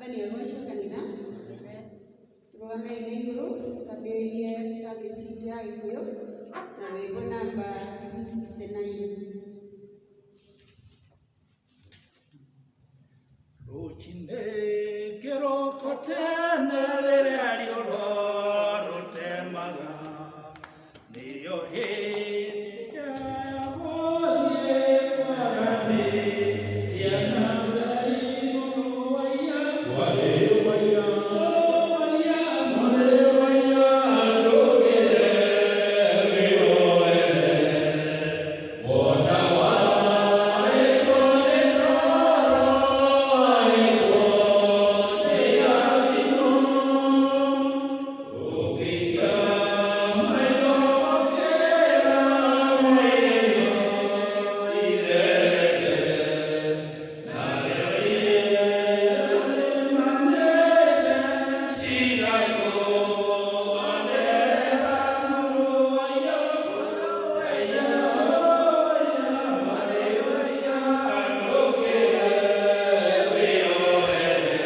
Mwathani agocwo kanitha. Tũrũgamei na igũrũ twambĩrĩrie service itũ ya Gĩkũyũ na rwĩmbo namba 269. Rũcinĩ kĩroko tene rĩrĩa riũa rũtemaga, nĩyo hĩndĩ ya gũthiĩ kwaranĩria na Ngai. Mũrũ wa iya, mũrũ wa iya, mũrũ wa iya, ndũkĩre wĩyoere, wona waĩtwo nĩ toro, waĩtwo nĩ irathimo. Ũngĩikia maitho ũkĩra mũirĩtu itherete, narĩo iera rĩmanĩte, tiga kũgonderera. Mũrũ wa iya, mũrũ wa iya, mũrũ wa iya, ndũkĩre wĩyoere,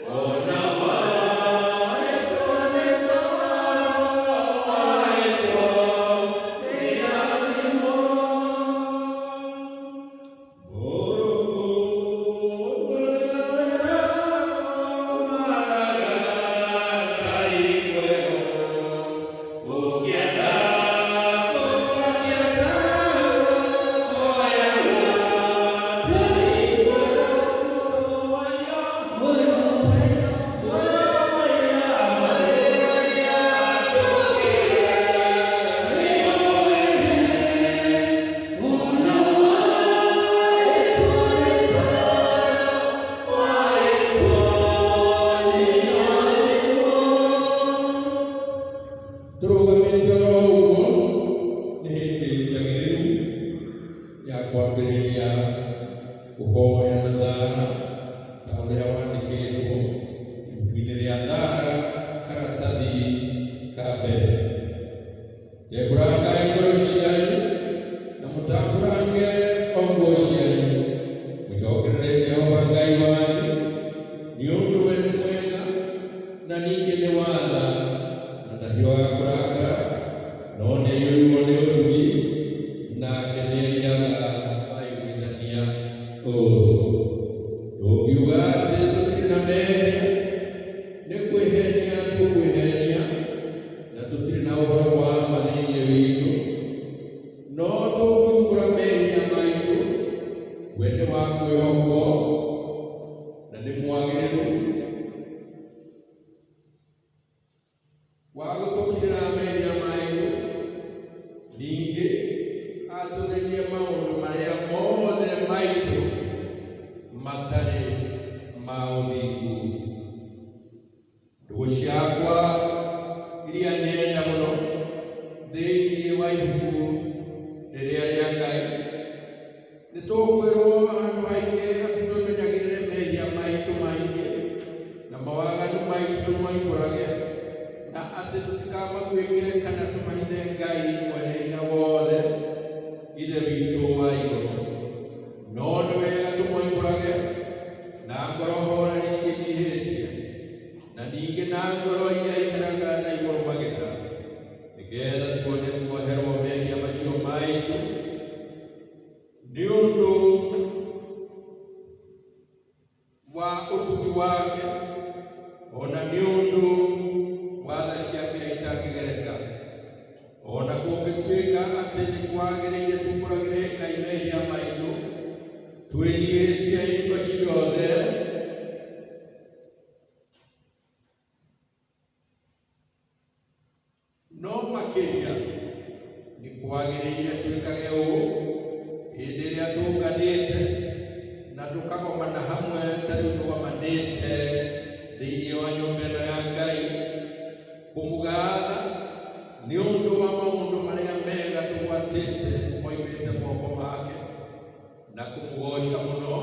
wona waĩtwo nĩ toro, waĩtwo nĩ irathimo. Mũrungu ũrĩa ũmaraga ta iguĩro, ũngĩenda kũgwatia taguo, oyaga ta iguĩro. Mũrũ wa iya, mũrũ wa iya, mũrũ wa iya, ndũkĩre wĩyoere, wona waĩtwo nĩ toro, waĩtwo nĩ irathimo. Tũrũgamĩte oro ũguo, nĩ hĩndĩ njagĩrĩru ya kwambĩrĩria kũhoya na thara ta ũrĩa wandĩkĩtwo ibuku-inĩ rĩa Thara karatathi ka mbere. Tembũrangai ngoro cianyu na mũtambũrange o nguo cianyu, mũcokerere Jehova Ngai wanyu, nĩ ũndũ we nĩ mwega na ningĩ nĩ wa tha, na ndahiũhaga kũrakara, no nĩaiyũirwo nĩ ũtugi, nake nĩeriraga aiguithania ũũru. Tũngiuga atĩ tũtirĩ na mehia, nĩ kwĩhenia tũkwĩhenia, na tũtirĩ na ũhoro wa ma thĩinĩ witũ. No tũngiumbũra mehia maitũ, we nĩ wa kwĩhokwo na nĩ mwagĩrĩru wa gũtũkirĩra mehia maitũ, ningĩ atũtherie maũndũ marĩa mothe maitũ matarĩ ma ũthingu. Ndũgũ ciakwa iria nyenda mũno thĩinĩ wa ibuku rĩrĩa rĩa Ngai, nĩ tũkwĩrwo handũ haingĩ atĩ twĩmenyagĩrĩre mehia maitũ maingĩ na mawaganu maitũ tũmoimbũrage, na atĩ tũtikamaguĩkĩre kana tũmahithe Ngai mwene hinya wothe, Ithe witũ wa igũrũ. No nĩ wega tũmoimbũrage na ngoro horeri ciĩnyihĩtie, na ningĩ na ngoro iria iheraga na igũrũ magĩra, nĩgetha tuone kuoherwo mehia macio maitũ nĩ ũndũ wa ũtugi wake, ona nĩ ũndũ wa tha ciake itangĩgereka. Ona kũngĩtuĩka atĩ nĩ kwagĩrĩire tumbũragĩre Ngai mehia maitũ, twĩnyihĩtie hingo ciothe, no makĩria nĩ kwagĩrĩire twĩkage ũũ hĩndĩ ĩrĩa tũnganĩte na tũkagomana hamwe ta rĩu tũgomanĩte thĩinĩ wa nyũmba ĩno ya Ngai, kũmũgatha nĩ ũndũ wa maũndũ marĩa mega tũgwatĩte moimĩte moko make, na kũmũgoca mũno.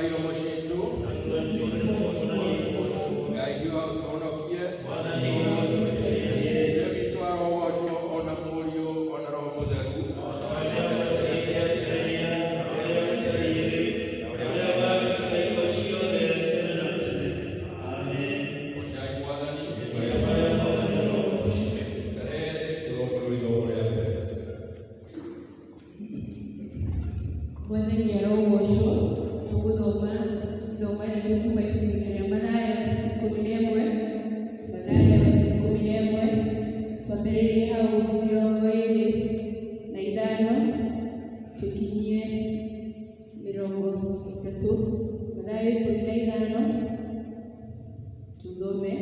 iromo ciitũ. Ngai ũtũhonokie. Ithe witũ arogocwo ona Mũriũ ona Roho Mũtheru. Gocai Mwathani. Mbere tũthome ithomo rĩa mbere. Mwathani arogocwo. Tũgũthoma ithomo ritũ kuma ibuku-inĩ rĩa Mathayo 11, Mathayo 11, twambĩrĩrie hau 25 tũkinyie 30. Mathayo 15 tuthome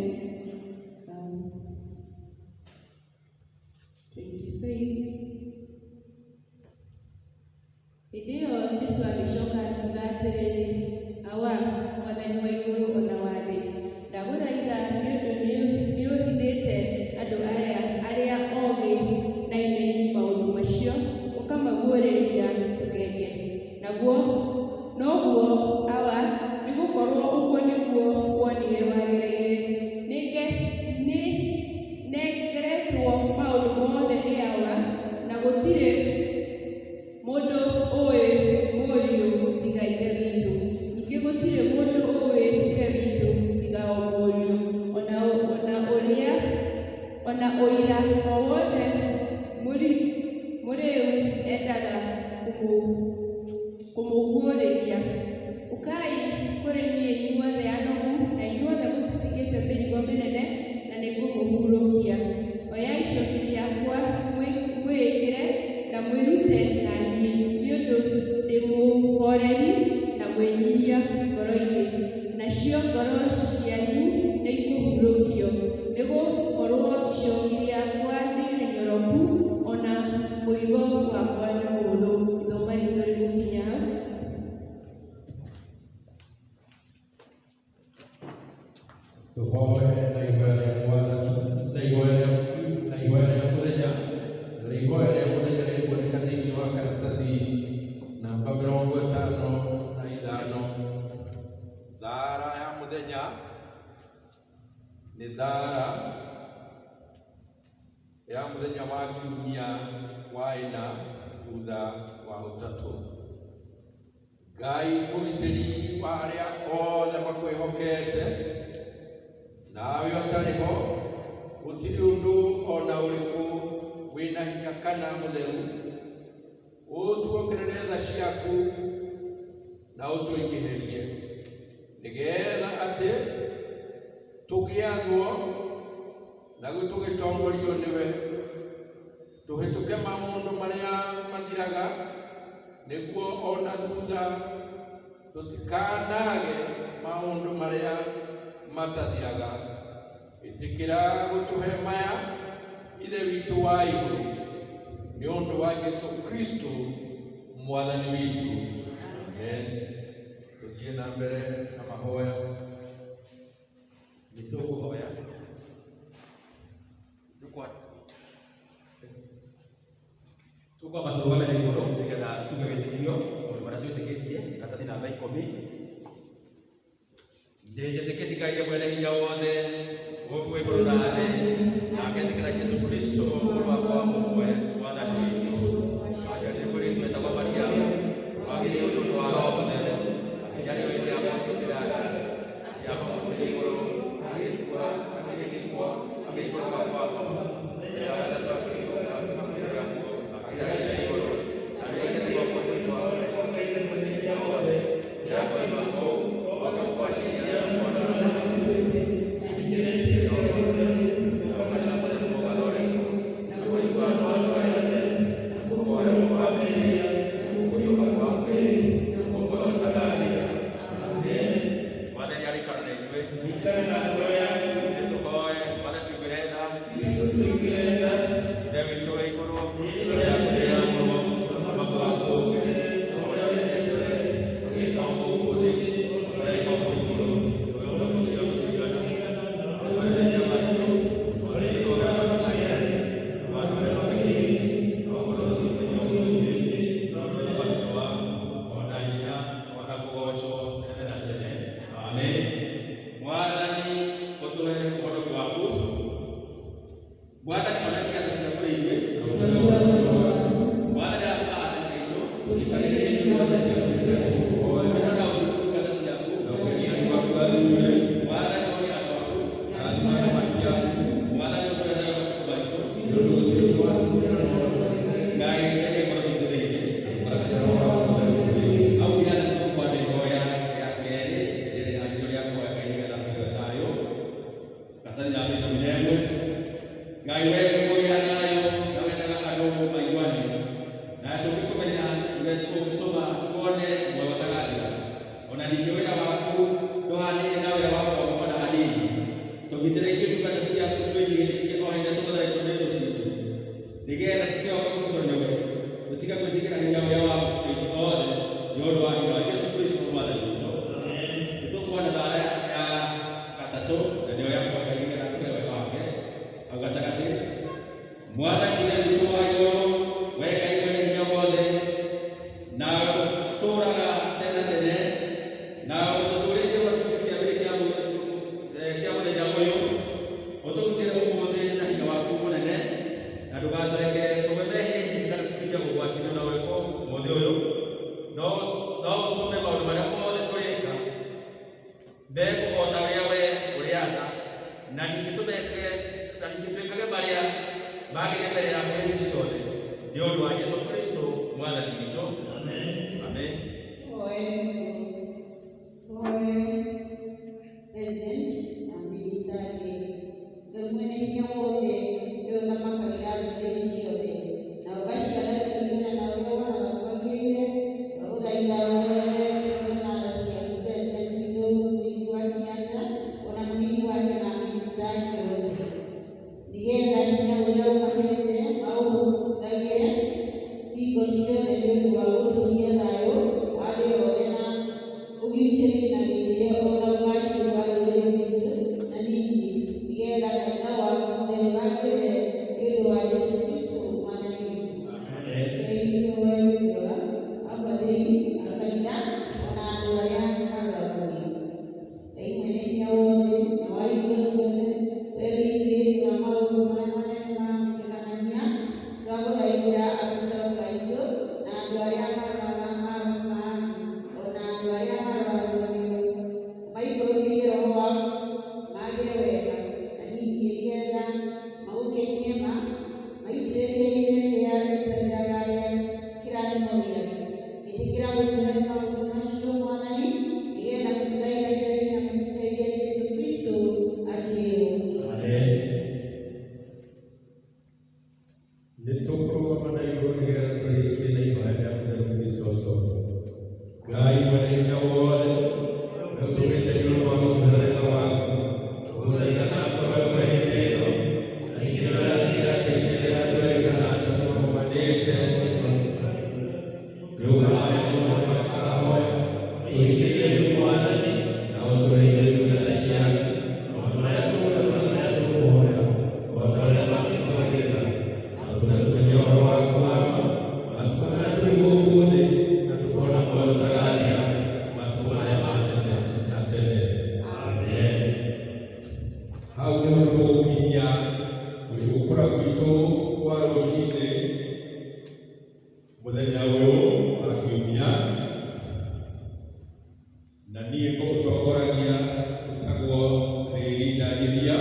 25. Hĩndĩ ĩyo Jesũ agĩcoka akiuga atĩrĩrĩ, "Awa, Mwathani wa igũrũ ona wa thĩ, ndagũthaitha nĩ ũndũ nĩũhithĩte andũ aya arĩa ogĩ na imenyi maũndũ macio, ũkamaguũrĩria tũkenge. Naguo noguo, Awa, nĩgũkorwo ũguo nĩguo wonire wagĩrĩire. Nĩnengeretwo maũndũ mothe nĩ Awa, na gũtirĩ mũndũ ũĩ Mũriũ tiga Ithe witũ, ningĩ gũtirĩ mũndũ ũĩ Ithe witũ tiga o Mũriũ, ona ũira o wothe mũrĩu endaga kũmũguũrĩria. Ũkai kũrĩ niĩ inyuothe anogu na inyuothe mũtitikĩte mĩrigo mĩnene, na nĩngũmũhurũkia. Oyai icoki rĩakwa mwĩĩkĩre na mwĩrute na niĩ, nĩ ũndũ ndĩ mũhooreri na mwĩnyiihia ngoro-inĩ, nacio ngoro cianyu nĩikũhurũkio. Nĩgũkorwo icoki rĩakwa nĩ rĩnyoroku, ona mũrigo wakwa nĩ mũhũthũ." Ithomo ritũ rĩgũkinya hau. Tũhoe na ihoya rĩa Mwathani na ihoya rĩa mũthenya, na ihoya rĩa mũthenya rĩkuoneka thĩinĩ wa karatathi namba 55. Thara ya mũthenya nĩ thara ya mũthenya wa kiumia wa ĩna thutha wa ũtatũ. Ngai mũgitĩri wa arĩa othe makwĩhokete, nawe ũtarĩ ho gũtirĩ ũndũ ona ũrĩkũ wĩna hinya kana mũtheru. Ũtuongerere tha ciaku na ũtũingĩhĩrie, nĩgetha atĩ tũgĩathwo na tũgĩtongorio nĩwe, tũhĩtũke maũndũ marĩa mathiraga, nĩguo ona thutha tũtikanage maũndũ marĩa matathiraga. Ĩtĩkĩra gũtũhe maya, Ithe witũ wa igũrũ, nĩ ũndũ wa Jesũ Kristo Mwathani witũ. Amen. Tũthiĩ na mbere na mahoya. Nĩ tũkũhoya. Tũkwamba tũrũgame na igũrũ nĩgetha tuge wĩtĩkio maũndũ marĩa twĩtĩkĩtie, karatathi namba 10. Nĩnjĩtĩkĩtie Ngai mwene hinya wothe, Mũmbi wa igũrũ na thĩ, na ngetĩkĩra Jesũ Kristo mũrũ wakwa wa mũmwe, Mwathani witũ. Aciarirwo mũirĩtu wetagwo Mariamu, wagĩrĩirwo nĩ ũndũ wa Roho Mũtheru, akĩnyarirwo hĩndĩ ya Pontio Pilato, akĩambwo mũtĩ igũrũ, agĩkua, agĩthikwo, agĩikũrũka kwa ngoma. Mũthenya wa gatatũ akĩriũka akĩrĩa kuo, akĩhaica igũrũ, na nĩaikarĩte guoko-inĩ kwa ũrĩo kwa Ngai mwene hinya wothe. Nĩakoima kũu oke gũkaciirithia arĩa muoyo na arĩa makuĩte. Ningĩ nĩnjĩtĩkĩtie Roho Mũtheru, na kanitha mũtheru mũgathondekwo, na kũiguanwo andũ aya atheru, Mwathani witũ. Amen. Oe President na minister ake we mwene hinya wothe nĩwe ũthamakagĩra ndũrĩrĩ ciothe na ũgaciatha kũringana na ũrĩa wonaga kwagĩrĩire. Twagũthaitha ũrore na tha ciaku President witũ Mũigai wa Kenyatta ona mũnini wake na minister ake othe, nĩgetha hinya ũrĩa ũmahete maũhũthagĩre hingo ciothe nĩ ũndũ wa gũtũũria thayũ wa thĩ yothe na ũgitĩri na gĩtĩo ona ũgaacĩru wa rũrĩrĩ rwitũ, na ningĩ nĩgetha kanitha waku mũtheru wagĩrĩre nĩ ũndũ wa Jesũ Kristũ Mwathani witũ. Tũhoe nĩ ũndũ wa abathĩri a kanitha ona andũ arĩa maroragwo. Ngai mwene hinya wothe na wa hingo ciothe, we wĩiguĩte maũndũ marĩa manene ma kũgegania, twagũthaithĩra abicobu aitũ na andũ arĩa maroraga maroho ma andũ ona andũ arĩa maroragwo nĩo, maikũrũkĩrie roho waku magĩre wega, na ningĩ nĩgetha magũkenie ma maitĩrĩrie iria rĩrĩa rĩtathiraga rĩa kĩrathimo gĩaku. Ĩtĩkĩra gũtũhe maũndũ macio, Mwathani, nĩgetha mũtũthaithanĩrĩrie na mũtũteithie Jesũ Kristũ atĩĩo. Nĩ tũkũrũgama na igũrũ nĩgetha tũrĩkie na ihoya rĩa Mũtheru Kristosto. Ngai mwene hinya wothe, we ũtũmĩte nĩ ũndũ wa gũtũhe wega waku, tũgũthaitha na ngoro ĩmwe hĩndĩ ĩno, na ningĩ tũratigĩra atĩ hĩndĩ ĩrĩa andũ erĩ kana atatũ magomanĩte nĩ ũkahoya mũndũ akahoya, tũhingĩrie rĩu Mwathani, na ũtũhe ithuĩ ndungata ciaku maũndũ marĩa tũkwenda na marĩa tũkũhoya o ta ũrĩa mangĩtwagĩrĩra, na ũtũhe ũhoro waku wa ma matukũ marĩa tũrĩ gũkũ thĩ, na tũkona muoyo ũtagathira matukũ marĩa ma tene na tene. Amen. Hau nĩho tũgũkinyia gũcukũra gwitũ kwa rũcinĩ mũthenya ũyũ wa kiumia, na niĩ ngũgũtongoragia ũtagwo Rĩri Ndangĩhia,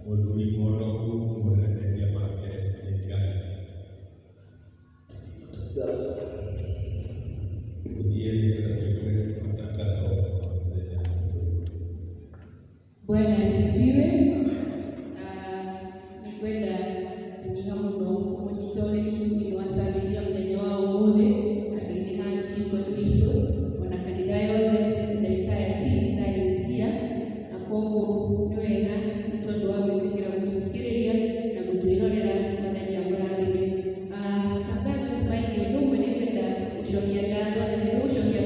mũthuri mũhonoku mwene mehia make nĩ Ngai. Tũthiĩ nĩgetha tũigue matangazo ma mũthenya ũyũ. Bwana asifiwe. Nĩngwenda kũnyiha mũno kũmũnyita ũgeni thĩinĩ wa service ya mũthenya wa ũmũthĩ handũ-inĩ ha Chico witũ ona kanitha yothe, the entire team that is here, na koguo nĩ wega nĩ tondũ wa gwĩtĩkĩra gũtũthikĩrĩria na gũtwĩrorera. Mwathani amũrathime. Matangazo ti maingĩ. Ũndũ ũmwe nĩ ngwenda gũcokia ngatho na nĩ tũgũcokia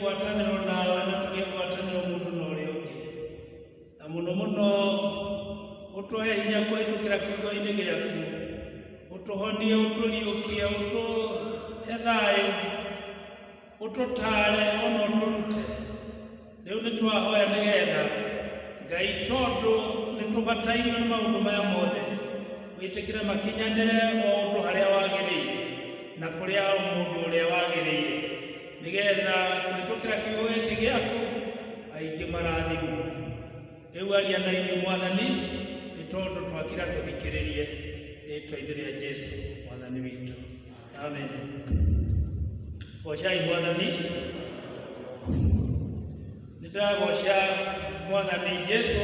Ngwatanĩro nawe na tũgĩe ngwatanĩro mũndũ na ũrĩa ũngĩ, na mũno mũno ũtũhe hinya kũhĩtũkĩra kiugo-inĩ gĩaku, ũtũhonie, ũtũriũkie, ũtũhe thayũ, ũtũtaare ona ũtũrute. Rĩu nĩ twahoya nĩgetha Ngai, tondũ nĩ tũbatairio nĩ maũndũ maya mothe, wĩtĩkĩre makinyanĩre o ũndũ harĩa wagĩrĩire na kũrĩa o mũndũ ũrĩa wagĩrĩire, nĩgetha kũhĩtũkĩra kiugo gĩkĩ gĩaku aingĩ marathimwo. Rĩu aria na ithuĩ Mwathani, nĩ tondũ twakira tũthikĩrĩrie, rĩtwa-inĩ rĩa Jesu Mwathani witũ, amen. Gocai Mwathani. Nĩ ndĩragoca Mwathani Jesu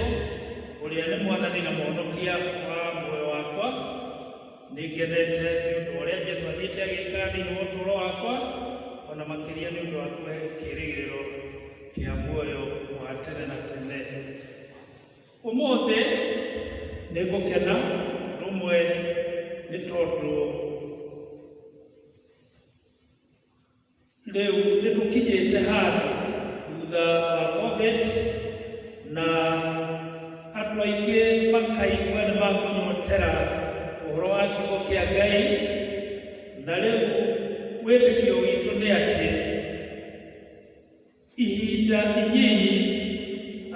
ũrĩa nĩ Mwathani na Mũhonokia wa muoyo wakwa. Nĩ ngenete nĩ ũndũ wa ũrĩa Jesu athiĩte agĩkaga thĩinĩ wa ũtũũro wakwa, ona makĩria nĩ ũndũ wa kũhe kĩĩrĩgĩrĩro kĩa muoyo wa tene na tene. Ũmũthĩ nĩ ngũkena ũndũ ũmwe nĩ tondũ rĩu nĩ tũkinyĩte handũ thutha wa COVID na andũ aingĩ makaigua nĩ makũnyotera ũhoro wa kiugo kĩa Ngai, na rĩu wĩtĩkio witũ nĩ atĩ ihinda inyinyi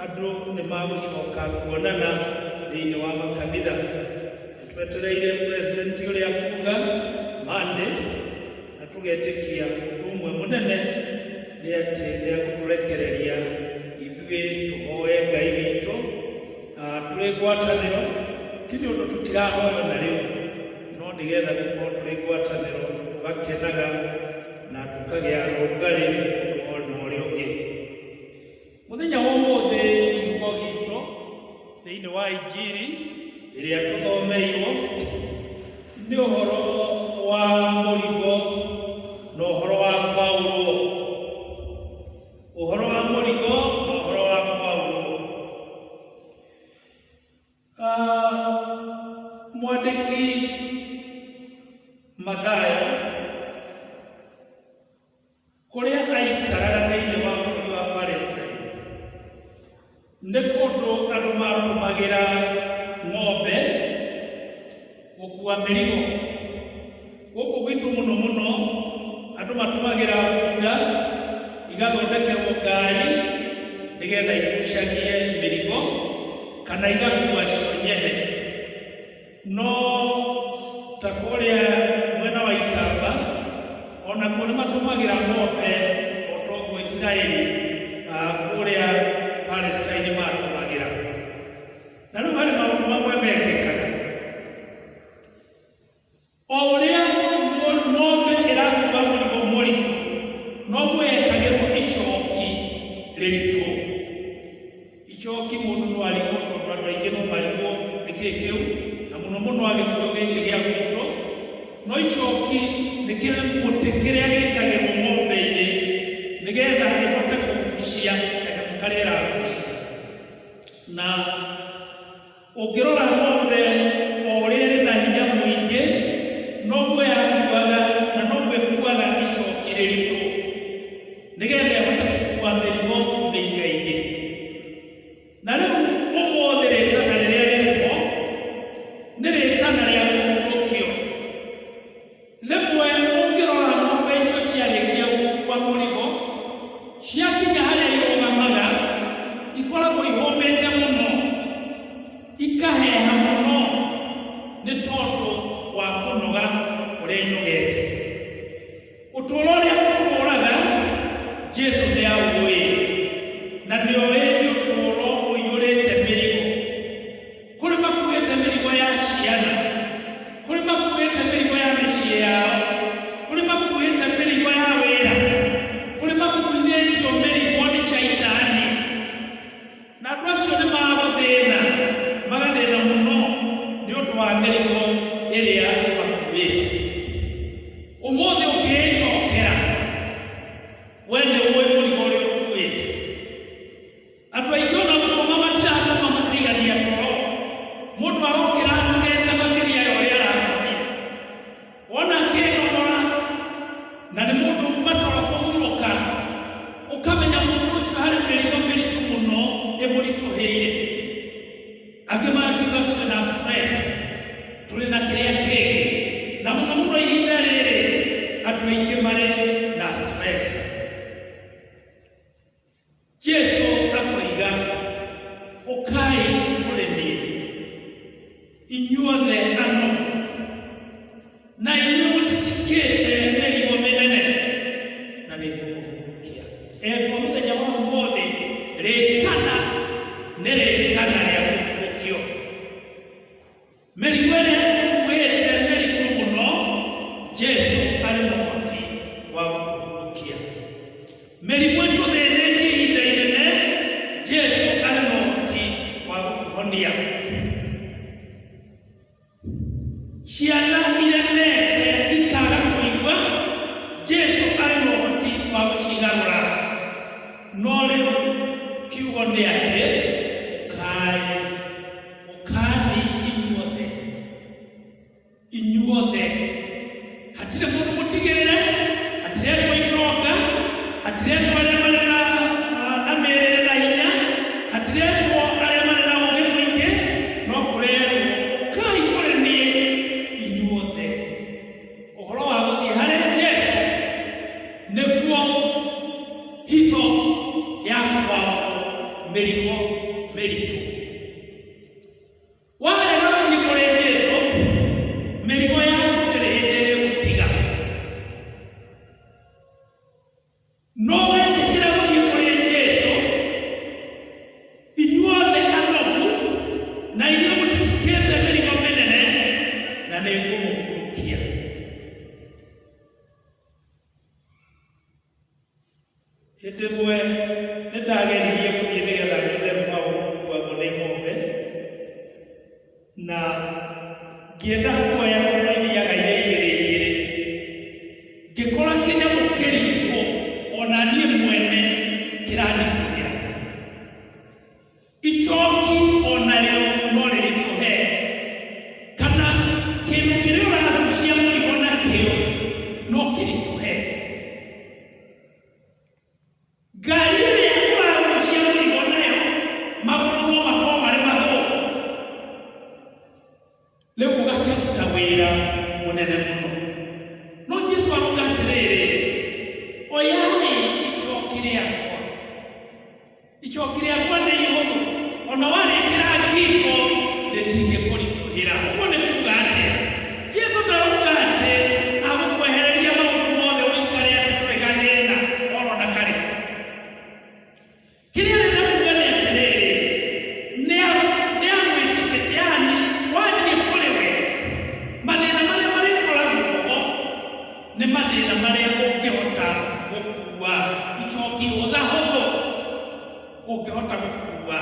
andũ nĩ magũcoka kuonana thĩinĩ wa makanitha. Nĩ twetereire president ũrĩa kuga Monday, na tũgetĩkia ũndũ ũmwe mũnene nĩ atĩ nĩ egũtũrekereria ithuĩ tũhoe Ngai witũ tũrĩ ngwatanĩro. Ti nĩ ũndũ tũtirahoya na rĩu, no nĩgetha tũkorwo tũrĩ ngwatanĩro, tũgakenaga na tũkagĩa na ũrugarĩ ũndũ na ũrĩa ũngĩ. Mũthenya wa ũmũthĩ kiugo gitũ thĩinĩ wa Injiri ĩrĩa tũthomeirwo nĩ ũhoro wa mũrigo na ũhoro wa kwaũrwo. Ũhoro wa mũrigo na ũhoro wa kwaũrwo. Mwandĩki Mathayo kũrĩa aikaraga thĩinĩ wa bũrũri wa Palestine nĩ kũndũ andũ matũmagĩra ng'ombe gũkua mĩrigo. Gũkũ gwitũ mũno mũno andũ matũmagĩra bunda igathondekerwo ngari nĩgetha igucagie mĩrigo kana igakua cio nyene. No ta kũrĩa mwena wa Ikamba onakuo nĩ matũmagĩra ng'ombe o toguo Isiraeli kũrĩa Palestine matũmagĩra. Na rĩu harĩ maũndũ mamwe mekĩkaga. O ũrĩa ng'ombe ĩrakua mũrigo mũritũ, noguo yekagĩrwo icoki rĩritũ. Icoki mũndũ no arigwo, tondũ andũ aingĩ no marigwo nĩkĩ kĩu, na mũno mũno agĩkũyũ gĩkĩ gĩa gwitũ. No icoki nĩ kĩmũtĩ kĩrĩa gĩkagĩrwo ng'ombe-inĩ nĩgetha ĩhote kũgucia kanyamũ karĩa ĩragucia. Na ũngĩrora ng'ombe o ũrĩa ĩrĩ na hinya mũingĩ, noguo yakuaga na noguo ĩkuaga icoki rĩritũ nĩgetha ĩhote gũkua mĩrigo mĩingaingĩ. Na rĩu ũmũthĩ rĩtana rĩrĩa rĩrĩ ho nĩ rĩtana rĩa kũhurũkio. Rĩmwe ũngĩrora ng'ombe icio Aingĩ marĩ na stress. Jesu akoiga, ũkai kũrĩ niĩ inyuothe anogu na inyuĩ mũtitikĩte mĩrigo mĩnene, na nĩngũmũhurũkia. Endwa, mũthenya wa ũmũthĩ rĩtana nĩ rĩtana rĩa kũhurũkio. Mĩrigo ĩrĩa ĩkuĩte mĩritũ mũno, Jesu arĩ mũhoti wa gũtũhurũkia. Mĩrimũ ĩtũthĩnĩtie ihinda inene, Jesu arĩ mũhoti wa gũtũhonia. Ciana iremete ikaga kũigua, Jesu arĩ na ũhoti wa gũcigarũra. No rĩu kiugo nĩ atĩ ũkai, ũkani inyuothe, inyuothe. Hatirĩ mũndũ mũtigĩrĩre, hatirĩ andũ a itonga, hatirĩ andũ arĩa marĩ na mĩĩrĩ na hinya, hatirĩ andũ arĩa marĩ na ũũgĩ mũingĩ, no kũrerwo ũkai kũrĩ niĩ inyuothe. Ũhoro wa gũthiĩ harĩ Jesu nĩguo hitho ya kwaũrwo mĩrigo mĩritũ. Warega gũthiĩ kũrĩ Jesu, mĩrigo yaku ndĩrĩ hĩndĩ ĩrĩgũtiga. No wetĩkĩra gũthiĩ kũrĩ Jesu, inyuothe anogu na inyuĩ mũtitikĩte mĩrigo mĩnene, na nĩngũmũhurũkia. Hĩndĩ ĩmwe nĩ ndageririe gũthiĩ nĩgetha nyone rũbaũ rũkuagwo nĩ ng'ombe, na ngĩenda kuoya tondũ ithiaga irĩ igĩrĩ igĩrĩ, ngĩkora kĩnyamũ kĩritũ ona niĩ mwene kĩranditũhĩra. Icoki onarĩo no rĩritũhe, kana kĩndũ kĩrĩa ũragucia mũrigo nakĩo no kĩritũhe. Ngari ĩrĩa ũragucia mũrigo nayo magũrũ no makorwo marĩ mathũku, rĩu ũgakĩruta wĩra mũnene mũno. No Jesu arauga atĩrĩrĩ, oyai icoki rĩakwa, icoki rĩakwa nĩ ihũthũ, ona warĩkĩra ngingo rĩtingĩkũritũhĩra. Ũguo nĩ kuga atĩa? Jesu ndarauga atĩ agũkwehereria maũndũ mothe ũikare atĩ ndũrĩ gathĩna oro na karĩkũ. Kĩrĩa arenda kuga nĩ atĩrĩrĩ, nĩ agwĩtĩkĩria, yaani wathiĩ kũrĩ we, mathĩna marĩa marĩkoragwo ho nĩ mathĩna marĩa ũngĩhota gũkua. Icoki rũtha hũthũ ũngĩhota gũkua.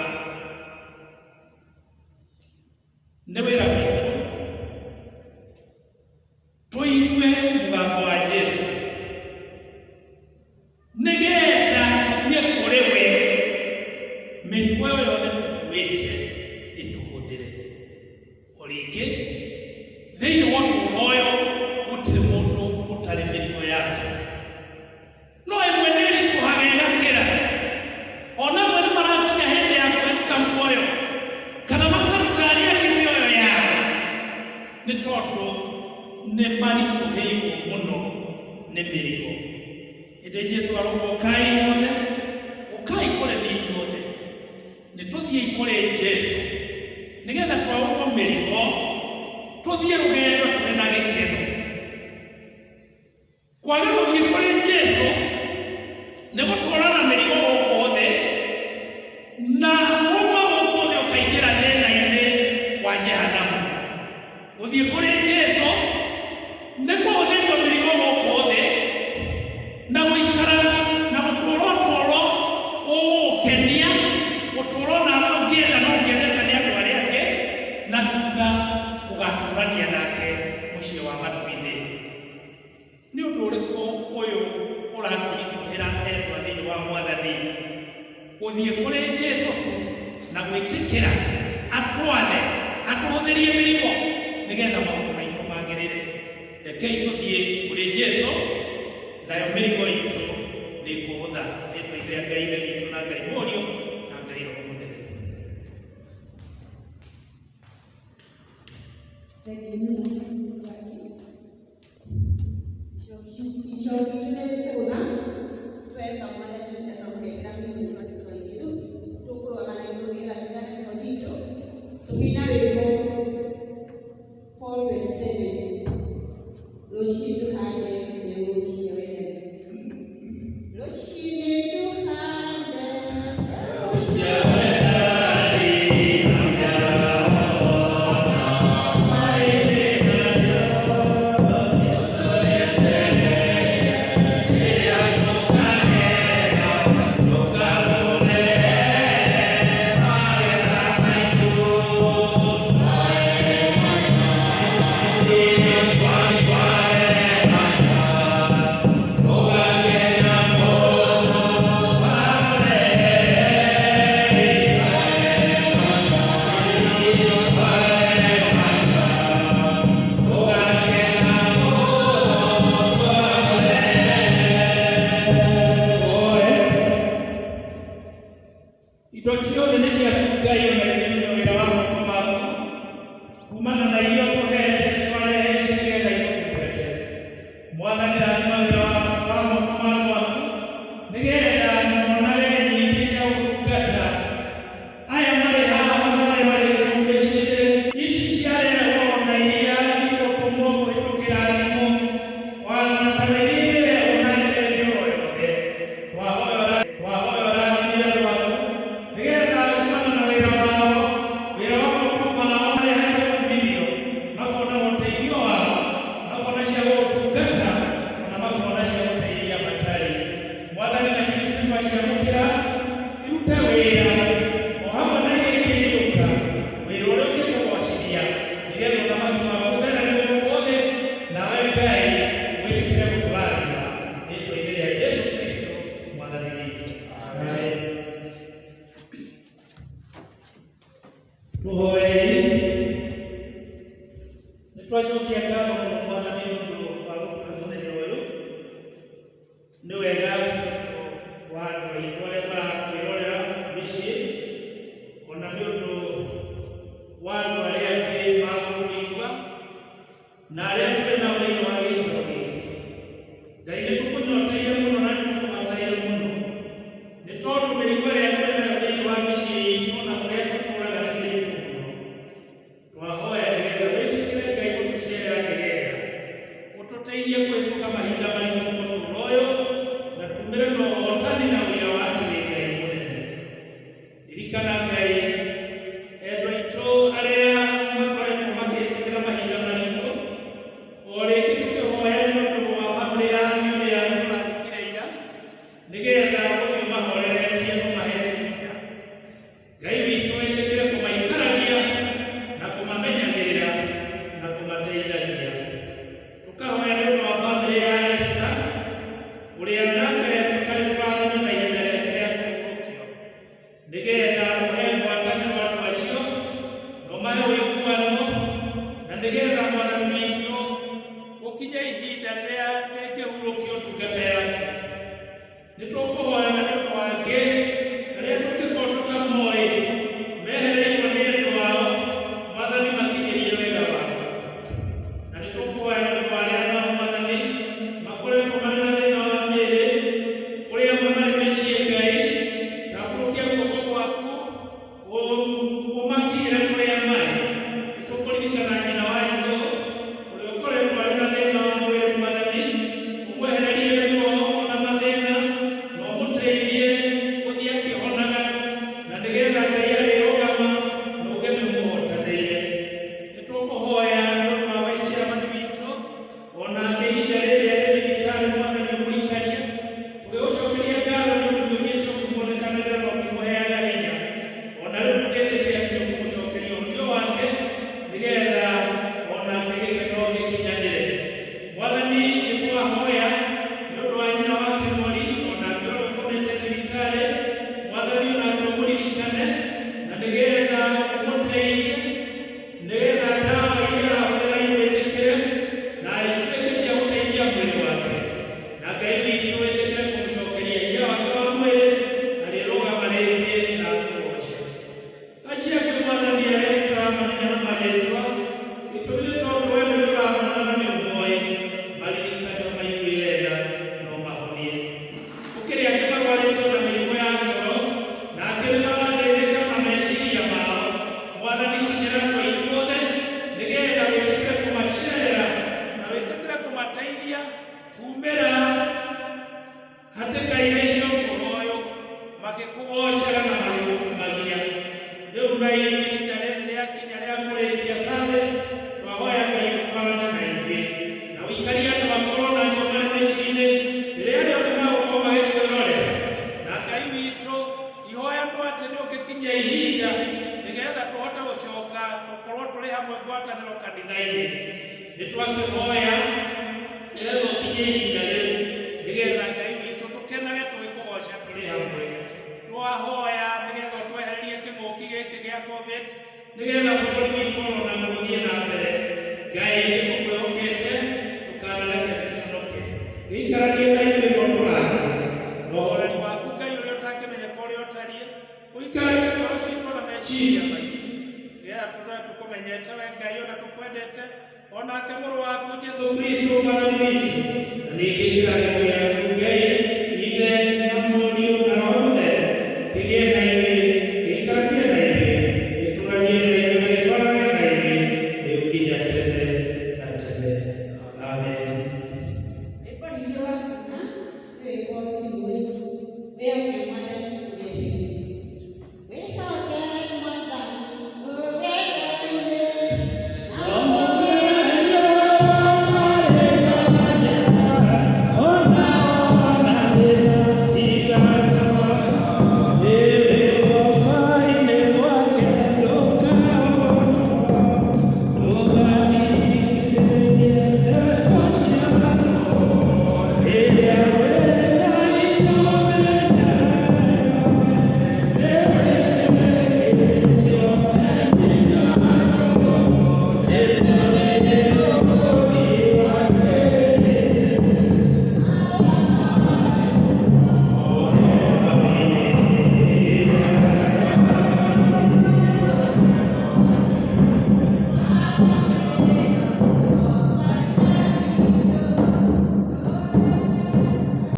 Nĩ wĩra witũ tũigue mũgambo wa Jesu nĩgetha tũthiĩ kũrĩ we, mĩrigo ĩyo yothe tũkuĩte ĩtũhũthĩre. O rĩngĩ thĩinĩ wa ũtũũro ũyũ gũtirĩ mũndũ ũtarĩ mĩrigo yake, no ĩmwe nĩ ĩritũhaga ĩgakĩra. Ona amwe nĩ marakinya hĩndĩ ya kwĩruta muoyo kana makaruta arĩa angĩ mĩoyo yao nĩ tondũ nĩ maritũhĩirwo mũno nĩ mĩrigo. Ĩndĩ Jesu arauga ũkai inyuothe, ũkai kũrĩ niĩ inyuothe. Nĩ tũthiĩi kũrĩ Jesu nĩgetha twaũrwo mĩrigo, tũthiĩ rũgendo tũrĩ na gĩkeno. Kwaga gũthiĩ kũrĩ Jesu nĩ gũtũũra na mĩrigo gũkũ thĩ, na uma gũkũ thĩ ũkaingĩra thĩna-inĩ wa Jehanamu. Gũthiĩ kũrĩ Jesu nĩ kũhũthĩrio mĩrigo gũkũ thĩ na gũikara na gũtũũra ũtũũro ũgũgũkenia, ũtũũro nawe ũngĩenda no ũngĩendeka nĩ andũ arĩa angĩ, na thutha ũgatũrania nake mũciĩ wa matu-inĩ. Nĩ ũndũ ũrĩkũ ũyũ ũratũritũhĩra endwa thĩinĩ wa Mwathani? Gũthiĩ kũrĩ Jesu tu na gwĩtĩkĩra atwathe atũhũthĩrie mĩrigo nĩgetha maũndũ maitũ magĩrĩre. Rekei tũthiĩ kũrĩ Jesu nayo mĩrigo itũ nĩ ĩkũhũtha. Rĩtwa-inĩ rĩa Ngai Ithe witũ na Ngai Mũriũ na Ngai Roho Mũtheru. Thengiũ mũno. Icoki Icoki nĩ rĩkũũtha tweka mwathani na twamũnengera mĩhothi matukũ aingĩ. Rĩu tũkũrũgama na igũrũ nĩgetha tũheane mĩhothi itũ tũkĩina rwĩmbo 427, rũciinĩ tũhande mbeũ cia wendani. Rũciinĩ tũhande mbeũ cia Indo ciothe nĩ ciaku Ngai, ona ithuĩ nĩ wĩra wa moko maku. Kumana na iria ũtũhete twarehe ici nĩgetha igũtungate. Mwathani, rathima wĩra wa moko maku nĩgetha monage nyingĩ cia gũtungata aya marĩ haha na arĩa marĩ kũu mĩciĩ. Ici ciarehwo na iria igũtũmwo kũhĩtũkĩra thimũ ona kana iria irĩrehwo na njĩra ĩngĩ o yothe, twahoya ũrathime andũ aku nĩgetha kumana na wĩra wao, wĩra wa moko mao marehete umithio, makona ũteithio wao, makona cia gũtungata ona makona cia gũteithia matarĩ. Mwathani, nacio ici nĩtwaciamũkĩra, irute wĩra o hamwe na iria ingĩ iriũka, wĩra ũrĩa ũngĩkũgocithia, nĩgetha ũthamaki waku ũthereme gũkũ thĩ, nawe Ngai wĩtĩkĩre gũtũrathima rĩtwa-inĩ rĩa Jesu Kristo Mwathani witũ, amen. Tũhoei. Nĩ twacokia ngatho mũno Mwathani nĩ ũndũ wa gũtũhe mũthenya ũyũ. Nĩ wega wa andũ aitũ arĩa marakwĩrorera mĩciĩ, ona nĩ ũndũ wa andũ arĩa angĩ magũtũigua na arĩa tũrĩ nao thĩinĩ wa gĩikaro gĩkĩ. Ngai, nĩ tũkũnyoteire mũno na nĩ tũkũbataire mũno, nĩ tondũ mĩrigo ĩrĩa tũrĩ nayo thĩinĩ wa mĩciĩ itũ na kũrĩa tũtũũraga nĩ mĩritũ mũno. Twahoya nĩgetha wĩtĩkĩre Ngai gũtũcerera, nĩgetha ũtũteithie kũhĩtũka mahinda maritũ mũtũũro ũyũ na Ngwatanĩro kanitha-inĩ. Nĩ twakĩhoya nĩgetha ũkinye ihinda rĩu, nĩgetha Ngai witũ tũkenage tũgĩkũgoca tũrĩ hamwe. Twahoya nĩgetha ũtwehererie kĩng'ũki gĩkĩ gĩa COVID, nĩgetha bũrũri witũ oro naguo ũthiĩ na mbere. Ngai, nĩtũkwĩhokete, ndũkanareke tũconoke. Gĩikaranie na ithuĩ na ũtũrathime na ũhoreri waku, Ngai ũrĩa ũtangĩmenyeka ũrĩa ũtariĩ, ũikaranie ngoro citũ na meciria maitũ, nĩgetha tũtũre tũkũmenyete we Ngai ona tũkwendete, onake mũrũ waku Jesũ Kristo Mwathani witũ, na ningĩ kĩrathimo gĩaku.